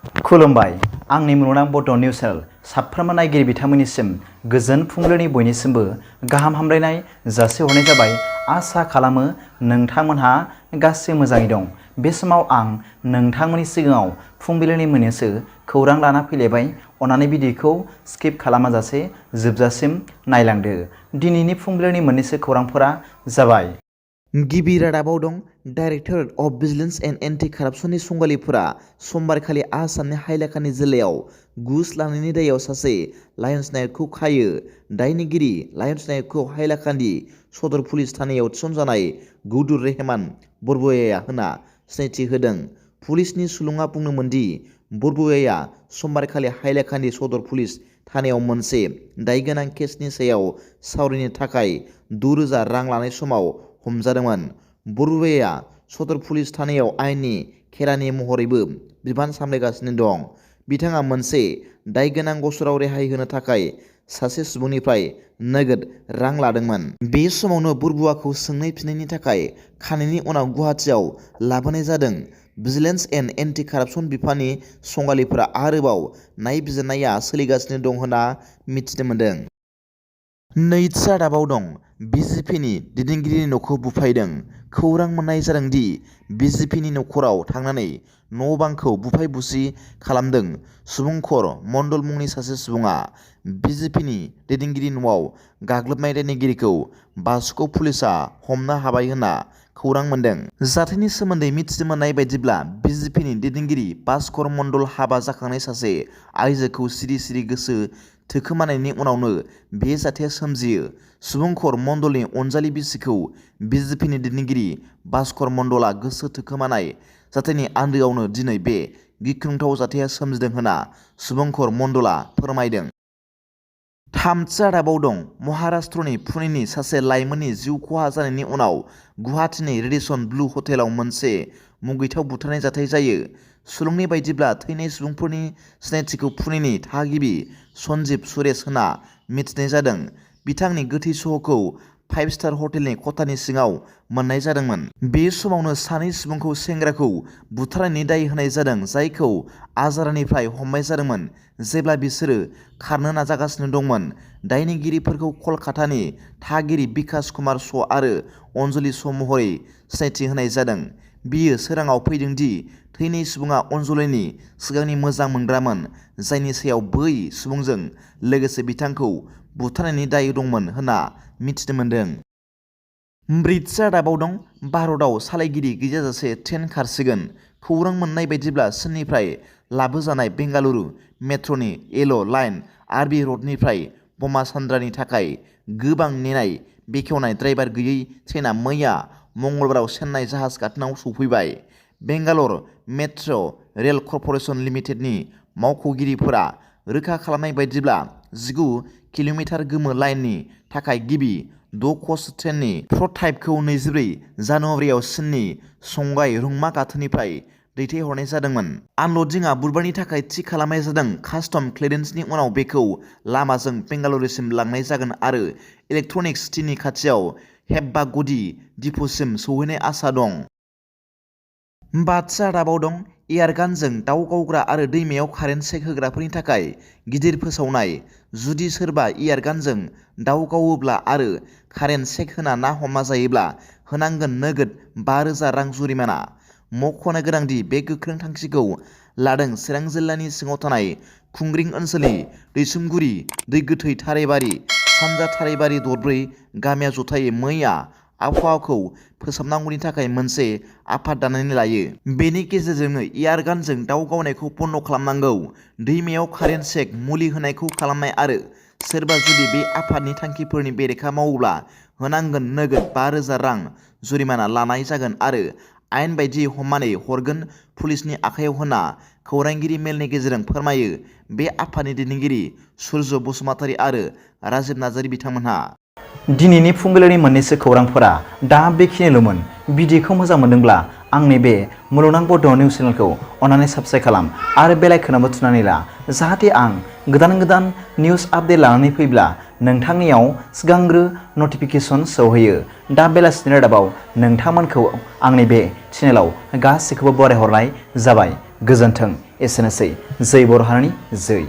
खुलुमबाय आंनि मुलुगनां बड' निउस चेनेल साफ्रोमबो नायगिरि बिथांमोननिसिम गोजोन फुंबिलिनि बयनिसिमबो गाहाम हामलायनाय जासिहरनाय जाबाय। आसा खालामो नोंथांमोनहा गासै मोजाङै दं। बे समाव आं नोंथांमोननि सिगाङाव फुंबिलिनि मोननैसो खौरां लाना फैलायबाय। अन्नानै भिडिअखौ स्किप खालामाजासे जोबजासिम नायलांदो। दिनैनि फुंबिलिनि मोननैसो खौरांफोरा जाबाय। गिबि रादाबाव दं directorate of vigilance and anti कारापसननि संगालिफोरा समबारखालि आसामनि हाइलाकान्दि जिल्लायाव घुस लानायनि दायाव सासे लायन्स नायकखौ खायो। दायनिगिरि लायन्स नायकखौ हाइलाकान्दि सदर पुलिस थानायाव थिसनजानाय गौदुर रेहमान बरबुआया होना सिनायथि होदों। पुलिसनि सुलुङा बुंदोंमोन दि बरबुआया समबारखालि हाइलाकान्दि सदर पुलिस थानायाव मोनसे दायगोनां केसनि सायाव सावरायनो थाखाय 6,000 रां लानाय समाव हमजादोंमोन। बरबुआया सदर पुलिस थानायाव आयेननि खेरानि महरैबो बिबान सामलायगासिनो दं। बिथाङा मोनसे दायगोनां गसराव रेहाय होनो थाखाय सासे सुबुंनिफ्राय नोगोद रां लादोंमोन। बे समावनो बरबुआखौ सोंनाय फिननायनि थाखाय खानायनि उनाव गुवाहाटियाव लाबोनाय जादों। भिजिलेन्स एन्ड एन्टि कारापसन बिफाननि संगालिफोरा आरोबाव नायबिजिरनाया सोलिगासिनो दं होनना मिथिनो मोन्दों। नैथि रादाबाव दं BJPनि दैदेनगिरिनि न'खौ बुफायदों। खौरां मोननाय जादों दि BJPनि न'खराव थांनानै न'-बांखौ बुफाय-बुसि खालामदों। सुबुंखर मण्डल मुंनि सासे सुबुङा BJPनि दैदेनगिरिनि न'आव गाग्लोबनाय दायनिगिरिखौ बासुगाव पुलिसआ हमनो हाबाय होनना खौरां मोन्दों। जाथायनि सोमोन्दै मिथिनो मोननाय बायदिब्ला BJPनि दैदेनगिरि भास्कर मण्डल हाबा जाखांनाय सासे आइजोखौ सिरि-सिरि गोसो थोखोमानायनि उनावनो बे जाथाया सोमजियो। सुबुंखर मण्डलनि अनजालि बिसिखौ BJPनि दैदेनगिरि भास्कर मण्डलआ गोसो थोखोमानाय जाथायनि आन्दोआवनो दिनै बे गिख्रंथाव जाथाया सोमजिदों होनना सुबुंखर मण्डलआ फोरमायदों। थामथि रादाबाव दं महाराष्ट्रनि पुणेनि सासे लाइमोननि जिउ खहा जानायनि उनाव गुवाहाटीनि रेडिसन ब्लु हटेलाव मोनसे मुगैथाव बुथारनाय जाथाय जायो। सुलुंनि बायदिब्ला थैनाय सुबुंफोरनि सिनायथिखौ पुणेनि थागिबि सन्जीब सुरेश होनना मिथिनाय जादों। बिथांनि गोथै सह'खौ 5 स्टार हटेलनि खथानि सिङाव मोननाय जादोंमोन। बे समावनो सानै सुबुंखौ सेंग्राखौ बुथारनायनि दाय होनाय जादों, जायखौ आजारानिफ्राय हमनाय जादोंमोन जेब्ला बिसोरो खारनो नाजागासिनो दंमोन। दायनिगिरिफोरखौ कलकातानि थागिरि बिकास कुमार श' आरो अञ्जलि श' महरै सिनायथि होनाय जादों। बियो सोराङाव फैदों दि थैनाय सुबुङा अञ्जलिनि सिगांनि मोजां मोनग्रामोन, जायनि सायाव बै सुबुंजों लोगोसे बिथांखौ बुथारनायनि दाय दंमोन होनना मिथिनो मोन्दों। ब्रैथि रादाबाव दं भारतआव सालायगिरि गैयाजासे ट्रेन खारसिगोन। खौरां मोननाय बायदिब्ला चीननिफ्राय लाबोजानाय बेंगालुरु मेट्र'नि येल' लाइन आरबि र'डनिफ्राय बमा सान्द्रानि थाखाय गोबां नेनाय बेखेवनाय ड्राइभार गैयै ट्रेनआ मैया मंगलबाराव चेन्नाइ जाहाज गाथोनाव सौफैबाय। बेंगालर मेट्र' रेल कर्प'रेसन लिमिटेडनि मावख'गिरिफोरा रोखा खालामनाय बायदिब्ला 19 किल'मिटार गोमो लाइननि थाखाय गिबि 6 कच ट्रेननि प्रट'टाइपखौ 24 जानुवारियाव चीननि संगाइ रुंमा गाथोननिफ्राय दैथायहरनाय जादोंमोन। आनल'डिंआ बुधबारनि थाखाय थि खालामनाय जादों। कास्टम क्लियारेन्सनि उनाव बेखौ लामाजों बेंगालुरुसिम लांनाय जागोन आरो इलेक्ट्रनिक सिटीनि खाथियाव हेब्बागडि डिपोसिम सौहैनाय आसा दं। बाथि रादाबाव दं एयारगानजों दाव गावग्रा आरो दैमायाव कारेन्ट शेक होग्राफोरनि थाखाय गिदिर फोसावनाय। जुदि सोरबा एयारगानजों दाव गावोब्ला आरो कारेन्ट शेक होना ना हमना जायोब्ला होनांगोन नोगोद 5,000 रां जुरिमाना। मख'नो गोनांदि बे गोख्रों थांखिखौ लादों चिरां जिल्लानि सिङाव थानाय खुंग्रिं ओनसोलनि दैसुमगुरि दै गोथै थाराइबारि सानजा थाराइबारि दरब्रै गामिया जथायै मैया आबहावाखौ फोसाबनांगौनि थाखाय मोनसे आफाद दानानै लायो। बेनि गेजेरजोंनो एयारगानजों दाव गावनायखौ बन्द' खालामनांगौ, दैमायाव कारेन्ट शेक मुलि होनायखौ खालामनाय आरो सोरबा जुदि बे आफादनि थांखिफोरनि बेरेखा मावोब्ला होनांगोन नोगोद 5,000 रां जुरिमाना लानाय जागोन आरो आयेन बायदियै हमनानै हरगोन पुलिसनि आखायाव होनना खौरांगिरि मेलनि गेजेरजों फोरमायो बे आफादनि दैदेनगिरि सुर्य बसुमतारी आरो राजिब नार्जारी बिथांमोनहा। दिनैनि फुंबिलिनि मोननैसो खौरांफोरा दा बेखिनिल'मोन। भिडिअखौ मोजां मोनदोंब्ला आंनि बे मुलुगनां बड' निउस चेनेलखौ अन्नानै साबस्क्राइब खालाम आरो बेल आइकनआवबो थुनानै ला, जाहाथे आं गोदान निउस आपडेट लानानै फैब्ला नोंथांनियाव सिगांग्रो नटिफिकेसन सौहैयो। दा बेलासिनि रादाबाव नोंथांमोनखौ आंनि बे चेनेलाव गासैखौबो बरायहरनाय जाबाय। गोजोन्थों। एसेनोसै जै बर' हारिनि जै।